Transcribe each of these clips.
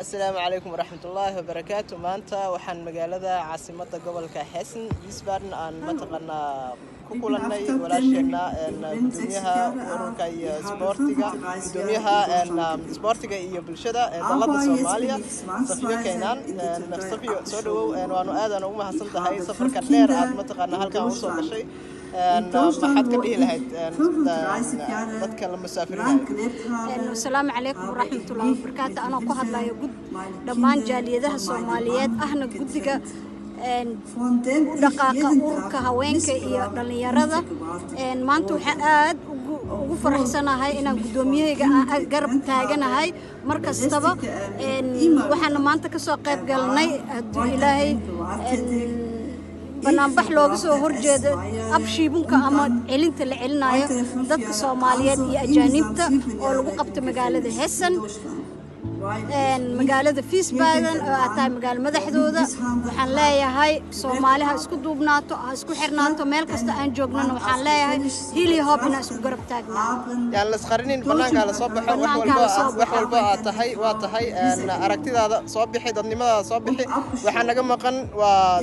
Asalaamu calaykum waraxmatullaahi wabarakaatu. Maanta waxaan magaalada caasimadda gobolka Hessen, Wiesbaden, aan mataqaanaa ku kulannay walaasheenna, gudoomiyaha ururka iyo isboortiga, gudoomiyaha isboortiga iyo bulshada ee dalada Soomaaliya, Safiyo Keenaan. Safiyo, soo dhawow. Waanu aadaan ugu mahadsan tahay safarka dheer aad mataqaanaa halkan usoo gashay. Maxaad ka dhihi lahayd dadka la musaafirinayo? Asalaamu calaykum waraxmatullahi wabarakaatu. Anoo ku hadlayo gud dhammaan jaaliyadaha Soomaaliyeed, ahna guddiga u dhaqaaqa ururka haweenka iyo dhallinyarada, maanta waxaan aad ugu faraxsanahay inaan guddoomiyahayga aan garab taaganahay mar kastaba. Waxaana maanta kasoo qayb galnay, hadduu Ilaahay, banaanbax looga soo horjeeda Abschiebung-ka ama celinta la celinayo dadka Soomaaliyeed iyo ajaanibta oo lagu qabto magaalada Hessen, magaalada Wiesbaden oo aad tahay magaalo madaxdooda. Waxaan leeyahay, Soomaali ha isku duubnaato, ha isku xirnaato. Meel kasta aan joognana waxaan leeyahay, hili hoob inaan isku garab taagnaa. Yaan la isqarinin, banaankaa la soo baxo. Wax Banaankaa walba la soo wax baxo. Walba aad tahay waa tahay. Aragtidaada soo bixi, dadnimadaada soo bixi. Waxaa naga maqan waa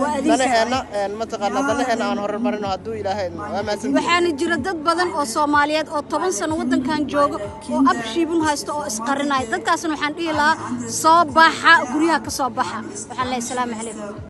Waa adinka. Danaheena, mataqaanaa, danaheena aan horumarino hadduu Ilaahay. Waa mahadsantihiin. Waxaana jira dad badan oo Soomaaliyeed oo 10 sano waddankan jooga oo Abschiebung haysto oo isqarinaya. Dadkaasna waxaan dhihi lahaa, soo baxa, guryaha ka soo baxa. Waxaan leeyahay, asalaamu calaykum.